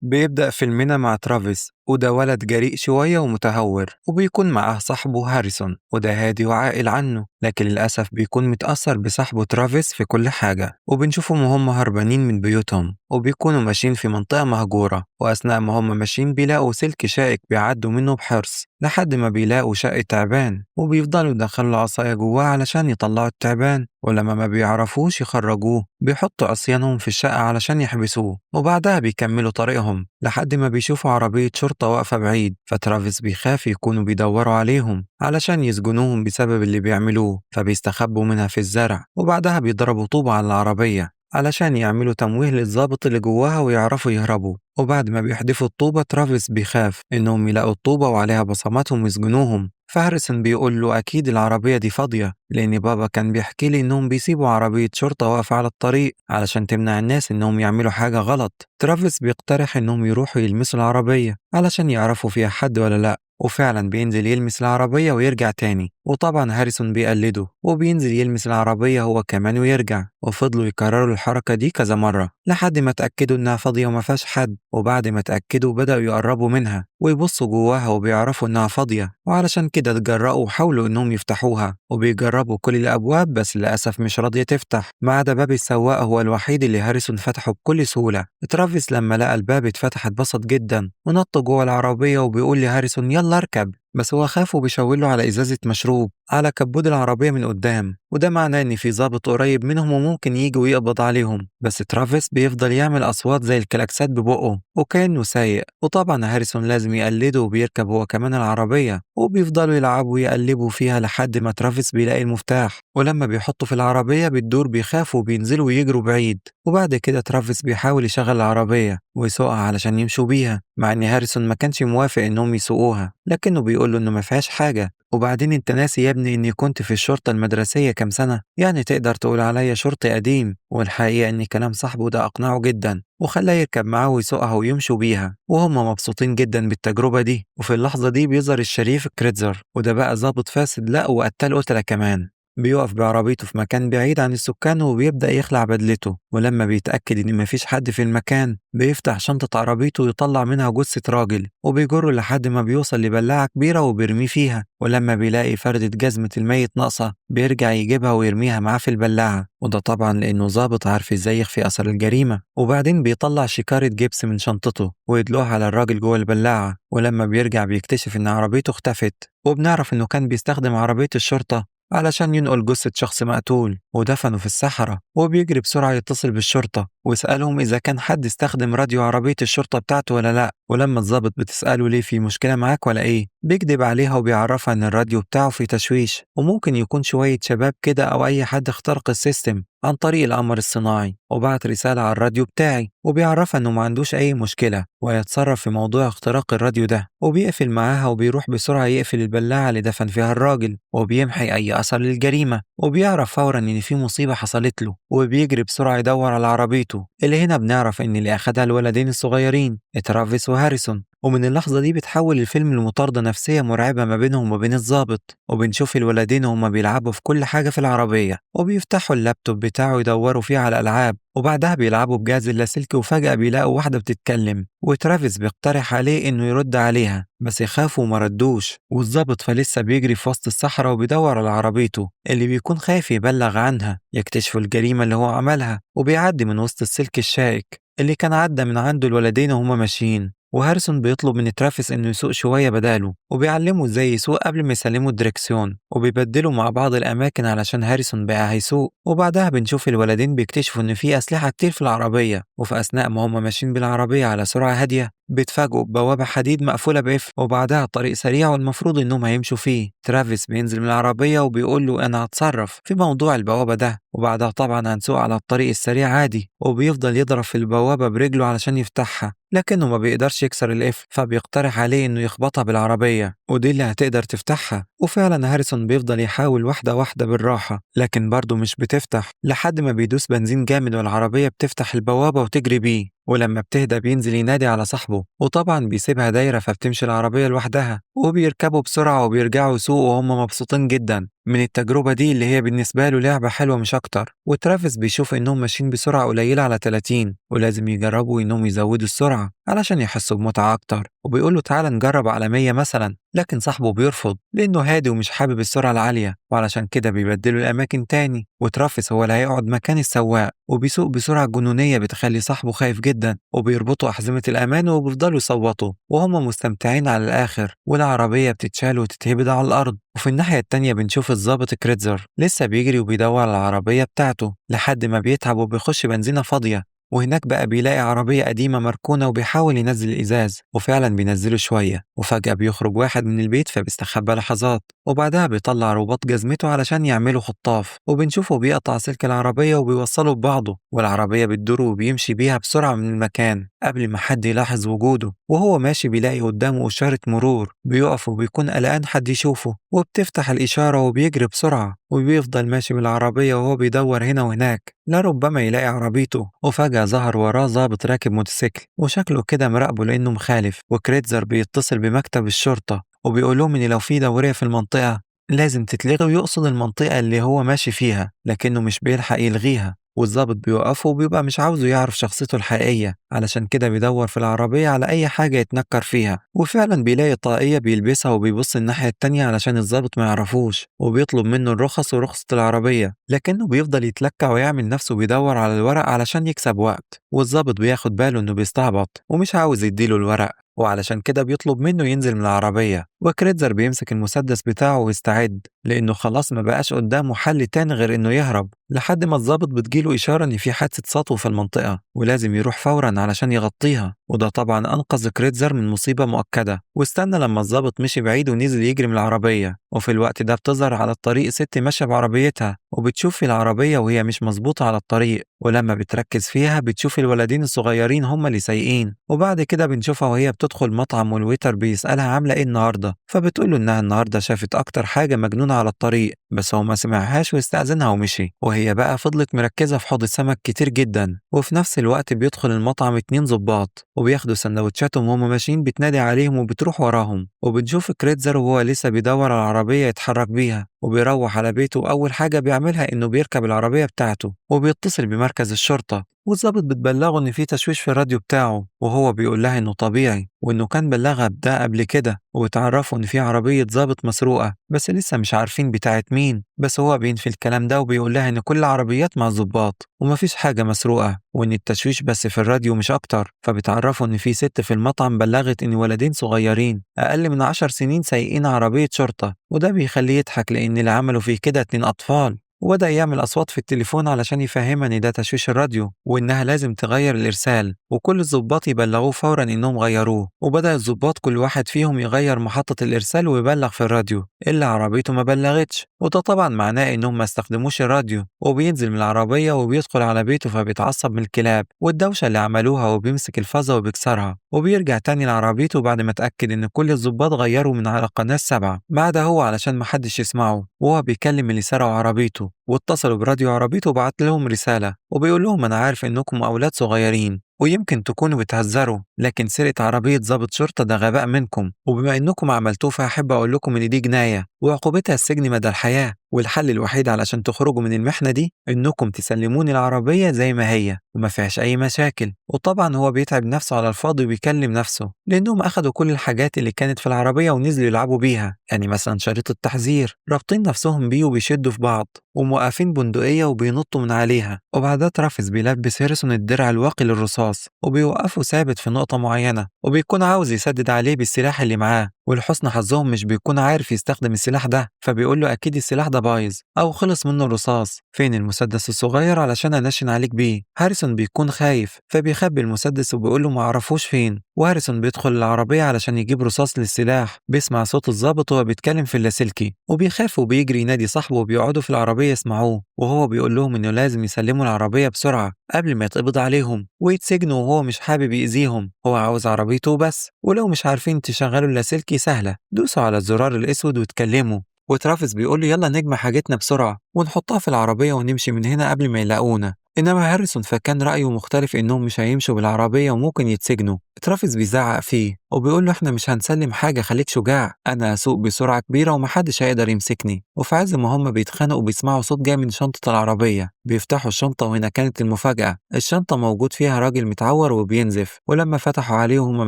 بيبدأ فيلمنا مع ترافيس، وده ولد جريء شوية ومتهور، وبيكون معاه صاحبه هاريسون، وده هادي وعاقل عنه، لكن للأسف بيكون متأثر بصاحبه ترافيس في كل حاجة. وبنشوفهم وهم هربانين من بيوتهم، وبيكونوا ماشيين في منطقة مهجورة، وأثناء ما هم ماشيين بيلاقوا سلك شائك بيعدوا منه بحرص لحد ما بيلاقوا شقة تعبان، وبيفضلوا يدخلوا العصاية جواه علشان يطلعوا التعبان، ولما ما بيعرفوش يخرجوه بيحطوا عصيانهم في الشقة علشان يحبسوه. وبعدها بيكملوا طريقهم لحد ما بيشوفوا عربية شرطة واقفة بعيد، فترافيس بيخاف يكونوا بيدوروا عليهم علشان يسجنوهم بسبب اللي بيعملوه، فبيستخبوا منها في الزرع. وبعدها بيضربوا طوبة على العربية علشان يعملوا تمويه للضابط اللي جواها ويعرفوا يهربوا. وبعد ما بيحدفوا الطوبة ترافيس بيخاف إنهم يلاقوا الطوبة وعليها بصماتهم ويسجنوهم، فهاريسون بيقول له أكيد العربية دي فاضية، لأن بابا كان بيحكي لي إنهم بيسيبوا عربية شرطة واقفة على الطريق علشان تمنع الناس إنهم يعملوا حاجة غلط. ترافيس بيقترح إنهم يروحوا يلمسوا العربية علشان يعرفوا فيها حد ولا لأ، وفعلا بينزل يلمس العربية ويرجع تاني، وطبعا هاريسون بيقلده وبينزل يلمس العربية هو كمان ويرجع، وفضلوا يكرروا الحركة دي كذا مرة لحد ما اتأكدوا إنها فاضية وما فيهاش حد. وبعد ما اتأكدوا بدأوا يقربوا منها ويبصوا جواها وبيعرفوا إنها فاضية، وعلشان كده اتجرأوا وحاولوا إنهم يفتحوها، وبيجربوا كل الأبواب بس للأسف مش راضية تفتح، ما عدا باب السواق هو الوحيد اللي هاريسون فتحه بكل سهولة. ترافيس لما لقى الباب اتفتح اتبسط جدا ونط جوه العربية وبيقول لهاريسون يلا اركب، بس هو خاف وبيشاور له على إزازة مشروب على كبود العربية من قدام، وده معناه إن في ضابط قريب منهم وممكن يجي ويقبض عليهم. بس ترافيس بيفضل يعمل أصوات زي الكلاكسات ببقه وكأنه سايق، وطبعا هاريسون لازم يقلده وبيركب هو كمان العربية، وبيفضلوا يلعبوا ويقلبوا فيها لحد ما ترافيس بيلاقي المفتاح، ولما بيحطه في العربية بتدور بيخافوا وبينزلوا ويجروا بعيد. وبعد كده ترافيس بيحاول يشغل العربية ويسوقها علشان يمشوا بيها، مع إن هاريسون ما كانش موافق إنهم يسوقوها، لكنه بيقول له إنه ما فيهاش حاجة. وبعدين انت ناسي يا ابني اني كنت في الشرطة المدرسية كام سنة، يعني تقدر تقول عليا شرطي قديم. والحقيقة ان كلام صاحبه ده اقنعه جدا وخلاه يركب معاه ويسوقها ويمشوا بيها، وهم مبسوطين جدا بالتجربة دي. وفي اللحظة دي بيظهر الشريف كريتزر، وده بقى ظابط فاسد لا وقتل قتلة كمان. بيقف بعربيته في مكان بعيد عن السكان وبيبدأ يخلع بدلته، ولما بيتأكد إن مفيش حد في المكان بيفتح شنطة عربيته ويطلع منها جثة راجل، وبيجره لحد ما بيوصل لبلاعة كبيرة وبيرميه فيها. ولما بيلاقي فردة جزمة الميت ناقصة بيرجع يجيبها ويرميها معاه في البلاعة، وده طبعا لأنه ظابط عارف إزاي يخفي أثر الجريمة. وبعدين بيطلع شكارة جبس من شنطته ويدلوها على الراجل جوه البلاعة، ولما بيرجع بيكتشف إن عربيته اختفت، وبنعرف إنه كان بيستخدم عربية الشرطة علشان ينقل جثة شخص مقتول ودفنه في الصحراء. وبيجري بسرعة يتصل بالشرطة ويسألهم إذا كان حد استخدم راديو عربية الشرطة بتاعته ولا لأ. ولما الضابط بتسأله ليه في مشكلة معاك ولا إيه، بيكذب عليها وبيعرفها إن الراديو بتاعه في تشويش، وممكن يكون شوية شباب كده أو أي حد اخترق ال system عن طريق القمر الصناعي وبعت رسالة على الراديو بتاعي، وبيعرفها إنه ما عندوش أي مشكلة ويتصرف في موضوع اختراق الراديو ده. وبيقفل معاها وبيروح بسرعة يقفل البلاعة اللي دفن فيها الراجل وبيمحي أي أثر للجريمة، وبيعرف فورا إن في مصيبة حصلت له، وبيجري بسرعة يدور على عربيته اللي هنا بنعرف إن اللي أخدها الولدين الصغيرين ترافيس وهاريسون. ومن اللحظة دي بتحول الفيلم لمطاردة نفسية مرعبة ما بينهم وبين الضابط، وبنشوف الولدين وهما بيلعبوا في كل حاجة في العربية، وبيفتحوا اللابتوب بتاعه يدوروا فيه على ألعاب، وبعدها بيلعبوا بجهاز اللاسلكي، وفجأة بيلاقوا واحدة بتتكلم، وترافيس بيقترح عليه إنه يرد عليها بس يخافوا وما ردوش. والضابط فلسه بيجري في وسط الصحراء وبيدور على عربيته اللي بيكون خايف يبلغ عنها يكتشفوا الجريمة اللي هو عملها، وبيعدي من وسط السلك الشائك اللي كان عدى من عنده الولدين وهما ماشيين. وهاريسون بيطلب من ترافيس انه يسوق شويه بداله، وبيعلمه ازاي يسوق قبل ما يسلمه الدركسيون، وبيبدلوا مع بعض الاماكن علشان هاريسون بقى هيسوق. وبعدها بنشوف الولدين بيكتشفوا ان في اسلحه كتير في العربيه، وفي اثناء ما هم ماشيين بالعربيه على سرعه هاديه بيتفاجئوا ببوابه حديد مقفوله بقفل، وبعدها طريق سريع والمفروض انهم هيمشوا فيه. ترافيس بينزل من العربيه وبيقول له انا هتصرف في موضوع البوابه ده، وبعدها طبعا هنسوق على الطريق السريع عادي، وبيفضل يضرب في البوابه برجله علشان يفتحها، لكنه ما بيقدرش يكسر القفل، فبيقترح عليه انه يخبطها بالعربيه ودي اللي هتقدر تفتحها. وفعلا هاريسون بيفضل يحاول واحده واحده بالراحه، لكن برضه مش بتفتح، لحد ما بيدوس بنزين جامد والعربيه بتفتح البوابه وتجري بيه. ولما بتهدى بينزل ينادي على صاحبه، وطبعا بيسيبها دايرة فبتمشي العربية لوحدها، وبيركبوا بسرعة وبيرجعوا يسوقوا وهم مبسوطين جدا من التجربة دي اللي هي بالنسبة له لعبة حلوة مش أكتر. وترافيس بيشوف إنهم ماشيين بسرعة قليلة على 30 ولازم يجربوا إنهم يزودوا السرعة علشان يحسوا بمتعة أكتر، وبيقول له تعالى نجرب على 100 مثلا، لكن صاحبه بيرفض لأنه هادي ومش حابب السرعة العالية، وعلشان كده بيبدلوا الأماكن تاني، وترافيس هو اللي هيقعد مكان السواق، وبيسوق بسرعة جنونية بتخلي صاحبه خايف جدا، وبيربطوا أحزمة الأمان وبيفضلوا يصوتوا وهم مستمتعين على الآخر، والعربية بتتشال وتتهبد على الأرض. وفي الناحية التانية بنشوف الضابط كريتزر لسه بيجري وبيدور على العربية بتاعته لحد ما بيتعب وبيخش بنزينة فاضية، وهناك بقى بيلاقي عربية قديمة مركونة وبيحاول ينزل الإزاز، وفعلا بينزله شوية، وفجأة بيخرج واحد من البيت فبيستخبى لحظات، وبعدها بيطلع رباط جزمته علشان يعمله خطاف، وبنشوفه بيقطع سلك العربية وبيوصله ببعضه، والعربية بتدور وبيمشي بيها بسرعة من المكان قبل ما حد يلاحظ وجوده. وهو ماشي بيلاقي قدامه إشارة مرور، بيقف وبيكون قلقان حد يشوفه، وبتفتح الإشارة وبيجري بسرعة، وبيفضل ماشي بالعربية وهو بيدور هنا وهناك لربما يلاقي عربيته. وفجأة ظهر وراه ضابط راكب موتوسيكل وشكله كده مراقبه لأنه مخالف، وكريتزر بيتصل بمكتب الشرطة وبيقول لهم إن لو في دورية في المنطقة لازم تتلغي، ويقصد المنطقة اللي هو ماشي فيها، لكنه مش بيلحق يلغيها، والضابط بيوقفه وبيبقى مش عاوزه يعرف شخصيته الحقيقية، علشان كده بيدور في العربية على أي حاجة يتنكر فيها، وفعلا بيلاقي طاقية بيلبسها وبيبص الناحية التانية علشان الضابط ما يعرفوش، وبيطلب منه الرخص ورخصة العربية، لكنه بيفضل يتلكع ويعمل نفسه بيدور على الورق علشان يكسب وقت، والضابط بياخد باله إنه بيستعبط ومش عاوز يديله الورق، وعلشان كده بيطلب منه ينزل من العربية. وكريتزر بيمسك المسدس بتاعه ويستعد لأنه خلاص ما بقاش قدامه حل تاني غير إنه يهرب، لحد ما الضابط بتجيله إشارة إن في حادثة سطو في المنطقة ولازم يروح فورا علشان يغطيها، وده طبعا أنقذ كريتزر من مصيبة مؤكدة. واستنى لما الضابط مشي بعيد ونزل يجري من العربية، وفي الوقت ده بتظهر على الطريق ست ماشية بعربيتها، وبتشوف في العربية وهي مش مظبوطة على الطريق، ولما بتركز فيها بتشوف الولدين الصغيرين هما اللي سايقين. وبعد كده بنشوفها وهي بتدخل مطعم وال waiter بيسألها عاملة إيه النهاردة، فبتقول له إنها النهاردة شافت أكتر حاجة مجنونة على الطريق، بس هو ما سمعهاش واستأذنها ومشي. وهي بقى فضلت مركزة في حوض السمك كتير جدا. وفي نفس الوقت بيدخل المطعم 2 ضباط وبياخدوا سندوتشاتهم وهم ماشيين، بتنادي عليهم وبتروح وراهم. وبنشوف كريتزر وهو لسه بيدور على العربية يتحرك بيها، وبيروح على بيته، وأول حاجة بيعملها إنه بيركب العربية بتاعته وبيتصل بمركز الشرطة، والضابط بتبلغه إن في تشويش في الراديو بتاعه، وهو بيقول لها إنه طبيعي وإنه كان بلغها بده قبل كده، وبتعرفوا إن في عربية ضابط مسروقة بس لسه مش عارفين بتاعت مين، بس هو بينفي الكلام ده وبيقول لها إن كل العربيات مع الضباط ومفيش حاجة مسروقة، وإن التشويش بس في الراديو مش أكتر. فبتعرفوا إن في ست في المطعم بلغت إن ولدين صغيرين أقل من 10 سنين سايقين عربية شرطة، وده بيخليه يضحك لأن اللي عملوا فيه كده 2 أطفال. وبدأ يعمل أصوات في التليفون علشان يفهمها إن ده تشويش الراديو وإنها لازم تغير الإرسال، وكل الضباط يبلغوه فورا إنهم غيروه. وبدأ الضباط كل واحد فيهم يغير محطة الإرسال ويبلغ في الراديو إلا عربيته ما بلغتش، وده طبعا معناه إنهم ما استخدموش الراديو. وبينزل من العربية وبيدخل على بيته، فبيتعصب من الكلاب والدوشة اللي عملوها، وبيمسك الفازة وبيكسرها، وبيرجع تاني لعربيته بعد ما اتأكد إن كل الضباط غيروا من على القناة 7 ما عدا هو علشان محدش يسمعه، وهو بيكلم اللي سرقوا عربيته. واتصلوا براديو عربيته وبعت لهم رسالة وبيقول لهم أنا عارف إنكم أولاد صغيرين ويمكن تكونوا بتهزروا، لكن سرقة عربية ضابط شرطة ده غباء منكم، وبما إنكم عملتوه فأحب أقول لكم إن دي جناية وعقوبتها السجن مدى الحياة، والحل الوحيد علشان تخرجوا من المحنة دي إنكم تسلموني العربية زي ما هي وما فيهاش أي مشاكل. وطبعا هو بيتعب نفسه على الفاضي وبيكلم نفسه لأنهم أخدوا كل الحاجات اللي كانت في العربية ونزلوا يلعبوا بيها، يعني مثلا شريط التحذير رابطين نفسهم بيه وبيشدوا في بعض وموقفين بندقية وبينطوا من عليها. وبعدها ترافيس بيلبس هاريسون الدرع الواقي للرصاص وبيوقفه ثابت في نقطة معينة، وبيكون عاوز يسدد عليه بالسلاح اللي معاه، ولحسن حظهم مش بيكون عارف يستخدم السلاح ده، فبيقول له أكيد السلاح ده بايظ أو خلص منه الرصاص، فين المسدس الصغير علشان أنشن عليك بيه. هاريسون بيكون خايف فبيخبي المسدس وبيقول له معرفوش فين. وهاريسون بيدخل العربية علشان يجيب رصاص للسلاح، بيسمع صوت الضابط وهو بيتكلم في اللاسلكي وبيخاف وبيجري ينادي صاحبه وبيقعدوا في العربية يسمعوه، وهو بيقول لهم إنه لازم يسلموا العربية بسرعة قبل ما يتقبض عليهم ويتسجنوا، وهو مش حابب يأذيهم، هو عاوز عربيته بس، ولو مش عارفين تشغلوا اللاسلكي سهلة، دوسوا على الزرار الأسود واتكلموا. وترافيس بيقول له يلا نجمع حاجتنا بسرعة ونحطها في العربية ونمشي من هنا قبل ما يلاقونا. إنما هاريسون فكان رأيه مختلف إنهم مش هيمشوا بالعربية وممكن يتسجنوا. ترافيس بيزعق فيه وبيقول له إحنا مش هنسلم حاجة، خليك شجاع، أنا هسوق بسرعة كبيرة ومحدش هيقدر يمسكني. وفي عز ما هم بيتخانقوا بيسمعوا صوت جاي من شنطة العربية، بيفتحوا الشنطة وهنا كانت المفاجأة، الشنطة موجود فيها راجل متعور وبينزف. ولما فتحوا عليه وهم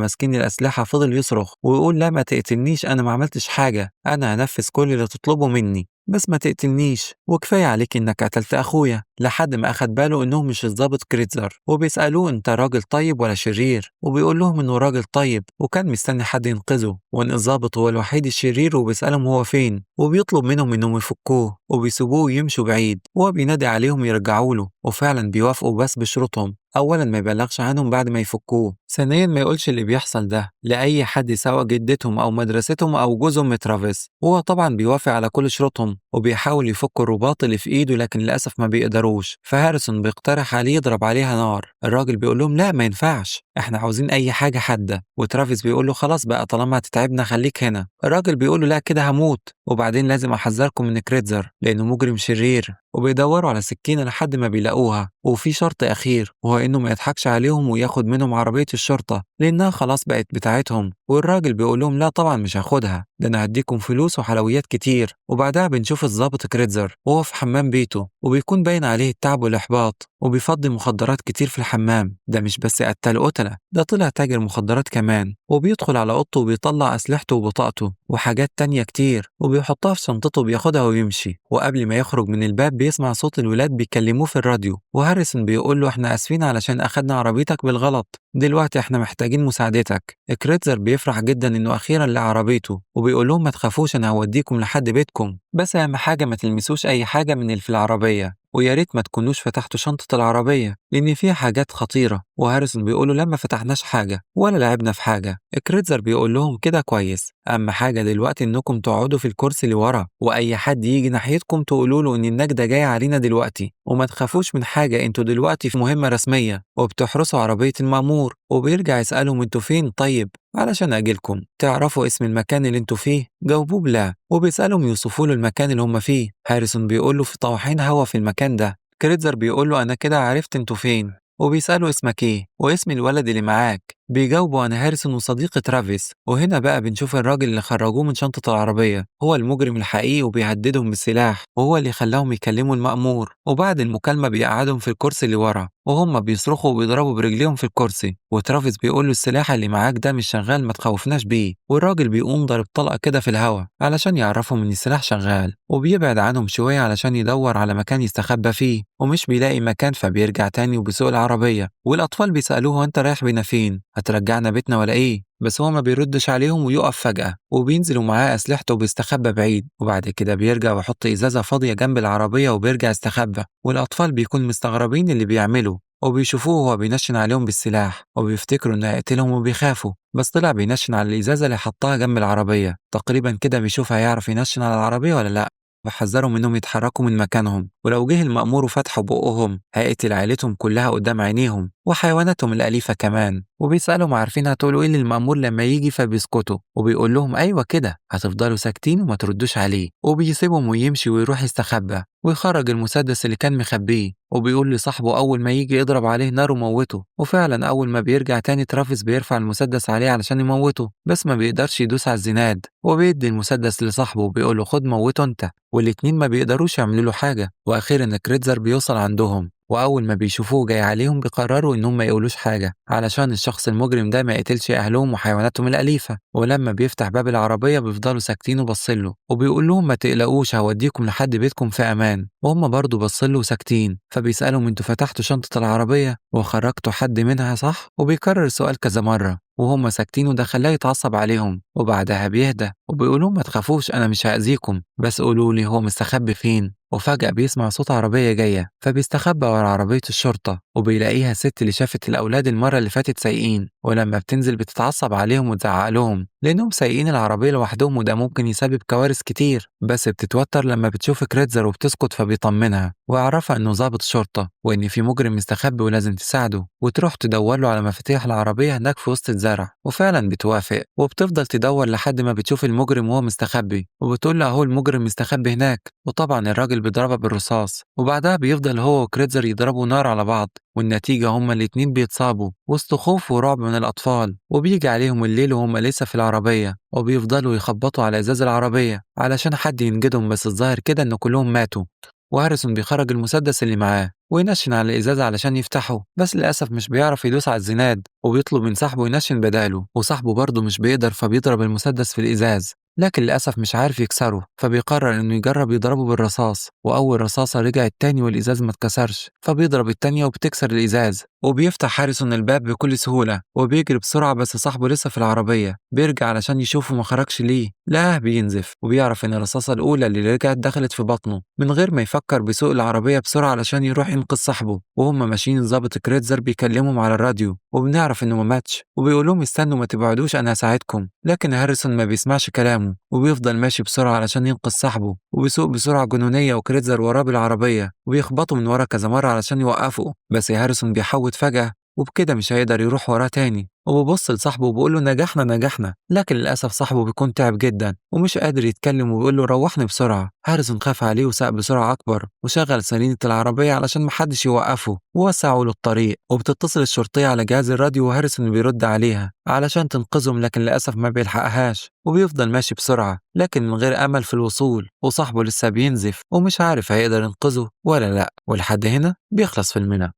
ماسكين الأسلحة فضل يصرخ ويقول لا ما تقتلنيش، أنا ما عملتش حاجة، أنا هنفذ كل اللي تطلبه مني بس ما تقتلنيش، وكفاية عليك إنك قتلت أخويا. لحد ما أخد باله إنهم مش الضابط كريتزر، وبيسألوه أنت راجل طيب ولا شرير، وبيقول لهم إنه راجل طيب وكان مستني حد ينقذه، وإن الضابط هو الوحيد الشرير، وبيسألهم هو فين، وبيطلب منهم إنهم يفكوه وبيسيبوه يمشوا بعيد، وهو بينادي عليهم يرجعوا له، وفعلا بيوافقوا بس بشروطهم. أولا ما يبلغش عنهم بعد ما يفكوه، ثانيا ما يقولش اللي بيحصل ده لأي حد سواء جدتهم أو مدرستهم أو جوزهم ترافيس. وهو طبعا بيوافق على كل شروطهم وبيحاول يفك الرباط اللي في إيده، لكن للأسف ما بيقدروش. فهاريسون بيقترح عليه يضرب عليها نار، الراجل بيقول لهم لا ما ينفعش، احنا عاوزين أي حاجة حادة. وترافيس بيقول له خلاص بقى طالما هتتعبنا خليك هنا. الراجل بيقول له لا كده هموت، وبعدين لازم أحذركم من كريتزر لأنه مجرم شرير. وبيدوروا على سكينة لحد ما بيلاقوها. وفي شرط أخير وهو إنه ما يضحكش عليهم وياخد منهم عربية الشرطة لأنها خلاص بقت بتاعتهم. والراجل بيقول لهم لا طبعا مش هاخدها، ده أنا هديكم فلوس وحلويات كتير. وبعدها بنشوف الضابط كريتزر وهو في حمام بيته، وبيكون باين عليه التعب والإحباط، وبيفضي مخدرات كتير في الحمام. ده مش بس قتل قتلة، ده طلع تاجر مخدرات كمان. وبيدخل على أوضته وبيطلع أسلحته وبطاقته وحاجات تانية كتير وبيحطها في شنطته وبياخدها ويمشي. وقبل ما يخرج من الباب بيسمع صوت الولاد بيكلموه في الراديو، وهاريسون بيقول له احنا آسفين علشان أخدنا عربيتك بالغلط، دلوقتي احنا محتاجين مساعدتك. كريتزر بيفرح جدا انه اخيرا لقى عربيته، وبيقول لهم ما تخافوش انا هوديكم لحد بيتكم، بس اهم حاجة ما تلمسوش اي حاجة من اللي في العربية، ويا ريت ما تكونوش فتحتوا شنطة العربية لأن فيها حاجات خطيرة. وهاريسون بيقوله لما فتحناش حاجة ولا لعبنا في حاجة. كريتزر بيقول لهم كده كويس، أهم حاجة دلوقتي إنكم تقعدوا في الكرسي اللي ورا، وأي حد يجي ناحيتكم تقولوا له إن النجدة جاية علينا دلوقتي، وما تخافوش من حاجة، انتوا دلوقتي في مهمة رسمية وبتحرسوا عربية المأمور. وبيرجع يسألهم انتوا فين طيب علشان أجيلكم، تعرفوا اسم المكان اللي انتوا فيه؟ جاوبوه بلا. وبيسألهم يوصفوا له المكان اللي هم فيه. هاريسون بيقول له في طواحين هوا في المكان ده. كريتزر بيقول له أنا كده عرفت انتوا فين. وبيسأله اسمك ايه واسم الولد اللي معاك. بيجاوبوا أنا هاريسون وصديقي ترافيس. وهنا بقى بنشوف الراجل اللي خرجوه من شنطة العربية هو المجرم الحقيقي، وبيهددهم بالسلاح وهو اللي خلاهم يكلموا المأمور. وبعد المكالمة بيقعدهم في الكرسي اللي ورا وهم بيصرخوا وبيضربوا برجليهم في الكرسي. وترافيس بيقول له السلاح اللي معاك ده مش شغال، ما تخوفناش بيه. والراجل بيقوم ضارب طلقة كده في الهوا علشان يعرفهم ان السلاح شغال، وبيبعد عنهم شوية علشان يدور على مكان يستخبى فيه، ومش بيلاقي مكان، فبيرجع تاني وبيسوق العربية. والأطفال بيسألوه انت رايح بينا فين، هترجعنا بيتنا ولا ايه؟ بس هو ما بيردش عليهم ويقف فجأة، وبينزلوا معاه أسلحته وبيستخبى بعيد. وبعد كده بيرجع ويحط إزازة فاضية جنب العربية وبيرجع يستخبى. والأطفال بيكون مستغربين اللي بيعمله، وبيشوفوه وهو بينشن عليهم بالسلاح، وبيفتكروا إنه هيقتلهم وبيخافوا، بس طلع بينشن على الإزازة اللي حطها جنب العربية. تقريبا كده بيشوف هيعرف ينشن على العربية ولا لأ. وحذرهم انهم يتحركوا من مكانهم، ولو جه المأمور وفتحوا بقهم هيقتل عيلتهم كلها قدام عينيهم وحيواناتهم الأليفة كمان. وبيسألهم عارفين هتقولوا ايه للمأمور لما يجي، فبيسكتوا وبيقول لهم ايوه كده هتفضلوا ساكتين وما تردوش عليه. وبيسيبهم ويمشي ويروح يستخبى ويخرج المسدس اللي كان مخبيه، وبيقول لصاحبه اول ما يجي يضرب عليه نار وموته. وفعلا اول ما بيرجع تاني ترافيس بيرفع المسدس عليه علشان يموته، بس ما بيقدرش يدوس على الزناد، وبيدي المسدس لصاحبه وبيقول له خد موته انت. والاتنين ما بيقدروش يعملوا له حاجة. واخيرا كريتزر بيوصل عندهم، واول ما بيشوفوه جاي عليهم بيقرروا انهم ما يقولوش حاجة علشان الشخص المجرم ده ما يقتلش اهلهم وحيواناتهم الاليفة. ولما بيفتح باب العربية بيفضلوا ساكتين وبصله، وبيقول لهم ما تقلقوش هوديكم لحد بيتكم في امان. وهم برضه بصله وساكتين. فبيسالهم انتوا فتحتوا شنطه العربية وخرجتوا حد منها صح؟ وبيكرر السؤال كذا مرة وهم ساكتين، وده خلاه يتعصب عليهم. وبعدها بيهدى وبيقولوا ما تخافوش انا مش هأذيكم، بس قولوا لي هو مستخبي فين. وفجأة بيسمع صوت عربية جاية، فبيستخبى ورا عربية الشرطة، وبيلاقيها الست اللي شافت الأولاد المرة اللي فاتت سايقين. ولما بتنزل بتتعصب عليهم وتزعق لهم لأنهم سايقين العربية لوحدهم وده ممكن يسبب كوارث كتير. بس بتتوتر لما بتشوف كريتزر وبتسكت، فبيطمنها ويعرفها إنه ضابط شرطة وإن في مجرم مستخبي ولازم تساعده، وتروح تدور له على مفاتيح العربية هناك في وسط الزرع. وفعلا بتوافق وبتفضل تدور بتدور لحد ما بتشوف المجرم وهو مستخبي، وبتقول له اهو المجرم مستخبي هناك، وطبعا الراجل بيضربها بالرصاص. وبعدها بيفضل هو وكريتزر يضربوا نار على بعض، والنتيجة هما الاتنين بيتصابوا وسط خوف ورعب من الأطفال. وبيجي عليهم الليل وهم لسه في العربية، وبيفضلوا يخبطوا على إزاز العربية علشان حد ينجدهم، بس الظاهر كده إن كلهم ماتوا. وهاريسون بيخرج المسدس اللي معاه وينشن على الإزاز علشان يفتحه، بس للأسف مش بيعرف يدوس على الزناد، وبيطلب من صاحبه ينشن بداله، وصاحبه برضه مش بيقدر، فبيضرب المسدس في الإزاز، لكن للأسف مش عارف يكسره، فبيقرر إنه يجرب يضربه بالرصاص. وأول رصاصة رجعت تاني والإزاز ما اتكسرش، فبيضرب التانية وبتكسر الإزاز. وبيفتح هاريسون الباب بكل سهولة وبيجري بسرعة، بس صاحبه لسه في العربية. بيرجع علشان يشوفه ما خرجش ليه، لا بينزف، وبيعرف إن الرصاصة الأولى اللي رجعت دخلت في بطنه. من غير ما يفكر بيسوق العربية بسرعة علشان يروح ينقذ صاحبه. وهم ماشيين ظابط كريتزر بيكلمهم على الراديو، وبنعرف إنه ما ماتش، وبيقول لهم استنوا ما تبعدوش أنا هساعدكم. لكن هاريسون ما بيسمعش كلامه وبيفضل ماشي بسرعة علشان ينقذ صاحبه، وبيسوق بسرعة جنونية وكريتزر وراه بالعربية، وبيخبطوا من ورا كذا مرة علشان يوقفوا، بس هاريسون بيحوط فجأة، وبكده مش هيقدر يروح وراه تاني. وبيبص لصاحبه وبيقول له نجحنا نجحنا، لكن للأسف صاحبه بيكون تعب جدا ومش قادر يتكلم، وبيقول له روحني بسرعة. هاريسون خاف عليه وساق بسرعة أكبر، وشغل سرينة العربية علشان محدش يوقفه، ووسعوا له الطريق. وبتتصل الشرطية على جهاز الراديو، وهاريسون بيرد عليها علشان تنقذهم، لكن للأسف ما بيلحقهاش، وبيفضل ماشي بسرعة لكن من غير أمل في الوصول، وصاحبه لسه بينزف ومش عارف هيقدر ينقذه ولا لأ. ولحد هنا بيخلص فيلمنا.